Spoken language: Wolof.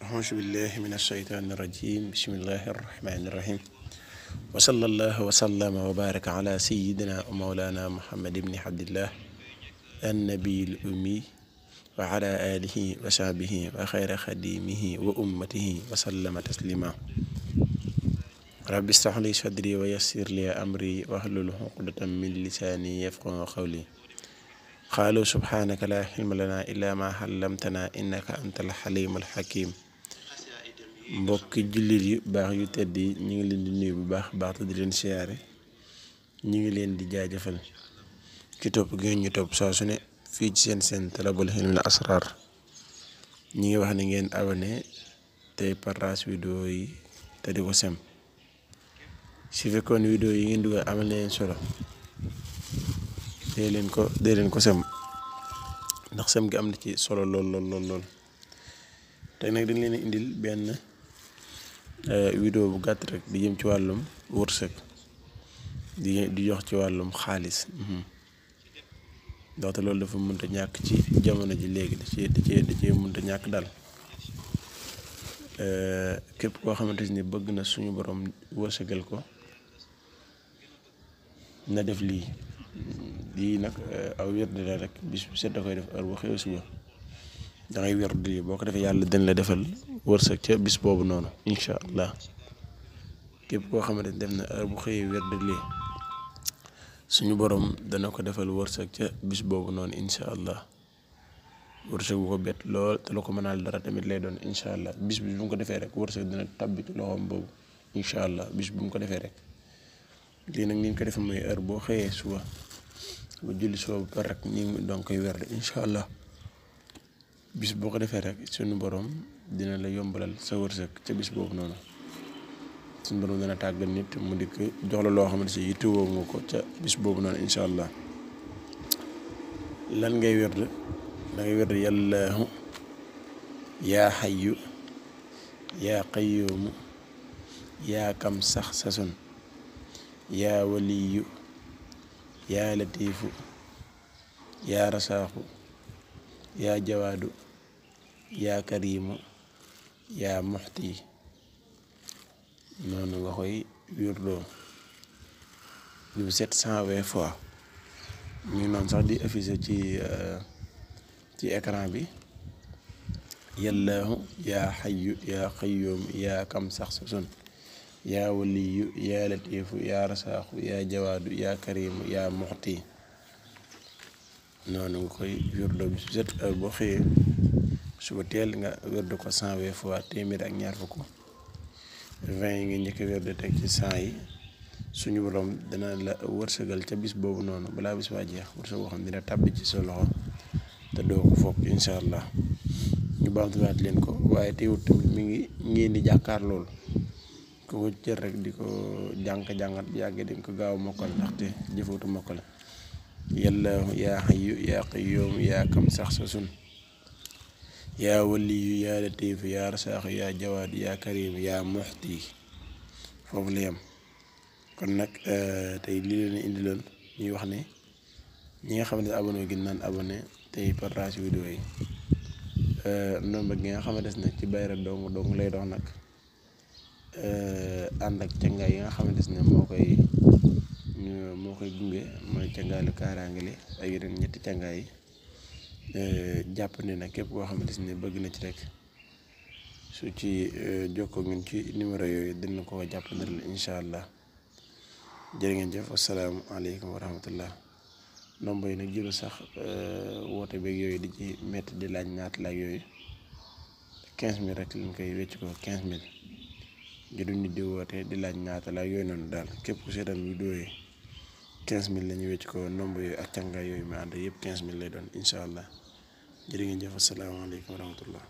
أعوذ بالله من الشيطان الرجيم بسم الله الرحمن الرحيم وصلى الله وسلم وبارك على سيدنا ومولانا محمد بن عبد الله النبي الأمي وعلى آله وصحبه وخير خديمه وأمته وسلم تسليما رب اشرح لي صدري ويسر لي أمري واحلل عقدة من لساني يفقهوا قولي قالوا سبحانك لا علم لنا إلا ما علمتنا إنك أنت الحليم الحكيم mbokki jullit yu baax yu tedd yi ñu ngi leen di nuyu bu baax te di leen siyaare ñu ngi leen di jaajëfal ci topp gi ñu topp saa su ne fii ci seen Talabul Hilmil Asrar ñi ngi wax ne ngeen abonné tey partage vidéo yi te di ko sem su fekkoon vidéo yi ngeen dugal amal na leen solo dee leen ko sem ndax sem gi am na ci solo lool tey nag dañ leen indil benn vidéo bu gàtt rek di jëm ci wàllum wërsëg di jox ci wàllum xaalis ndaxte loolu dafa mënta ñàkk ci jamono ji léegi da ci mënta ñàkk daal képp koo xamante ni bëgg na suñu borom wërsëgal ko na def lii nag aw wérde la rek bis bu set da koy def heure bu xëyee suba da ngay wérde lii boo ko defee yàlla dañ la defal wërsëg ca bis boobu noonu incha allah képp koo xamante ni def na heure bu xëyee wérde lii suñu borom dana ko defal wërsëg ca bis boobu noonu incha allah wërsëg bu ko bett lool te lu ko mënal dara tamit lay doon incha allah bis bu mu ko defee rek wërsëg dina tabbi ci loxoom boobu incha allah bis bu mu ko defee rek lii nag ni ñu ko defee mooy heure boo xëyee suba ba julli suba ba pare rek ñu doon koy wérde incha allah bis boo ko defee rek suñu borom dina la yombalal sa wërsëg ca bis boobu noonu suñu borom dana tàggal nit mu dikk jox la loo xamante si yittewoo nga ko ca bis boobu noonu incha allah lan ngay wérde da ngay wérde yàllaahu yaa xayyu yaa qayyuumu yaa kam sax sasun yaa waliyu yaa latiifu yaa rasaaxu yaa jawaadu yaa kariimu yaa muxti noonu nga koy wirdoo lu 720 fois ñu ngi noonu sax di affiché ci écran bi yallaahu yaa xayyu yaa qayyuum yaa kam sax sasun yaa waliyu yaa latiifu yaa rasaaxu yaa jawaadu yaa kariimu yaa muxti noonu nga koy wérdo bi su set heure boo xëyee suba teel nga wérdo ko 120 fois téeméer ak ñaar fukk 20 yi nga njëkk a wérdo teg ci 100 yi suñu borom dana la wërsëgal ca bis boobu noonu balaa bis baa jeex wërsëg boo xam dina tàbbi ci sa loxo te doo ko foog incha allah ñu baamtuwaat leen ko waaye teewut tamit mi ngi ngeen di jàkkaar lool ku ko jël rek di ko jàngat bi yàggee di ko gaaw mokkal ndaxte jëfootu mokkal yallaahu yaa xayyu yaa qayyuum yaa kam sax sasun yaa waliyu yaa latiifu yaa rasaaxu yaa jawaadu yaa kariim yaa muxti foofu la yem kon nag tey li leen indiloon ñuy wax ne ñi nga xamante ne abonné gi naan abonné tey partage vidéo yi nomba gi nga xamante ne ci bayra dong lay dox nag ànd ak cangaay yi nga xamante ne moo koy gunge mooy cangaalu kaaraange li ak yeneen ñetti cangaay yi jàpp ne nag képp koo xamante ne bëgg na ci rek su ci jokkoo ngeen ci numéro yooyu dina ko jàppandal incha allah jërë ngeen jëf assalaamu aleykum wa rahmatullah nomba yi nag jëlu sax woote beeg yooyu di ci métti di laaj ñaata laaj yooyu 15000 rek lañ koy wecc ko 15000 jëduñ nit di woote di laaj ñaata laaj yooyu noonu daal képp ku seetaan vidéo yi 15000 la ñu wecc ko nomba yooyu ak càngaay yooyu ma ànd yëpp 15000 lay doon incha allah jërë ngeen jëf asalaamaaleykum wa rahmatullah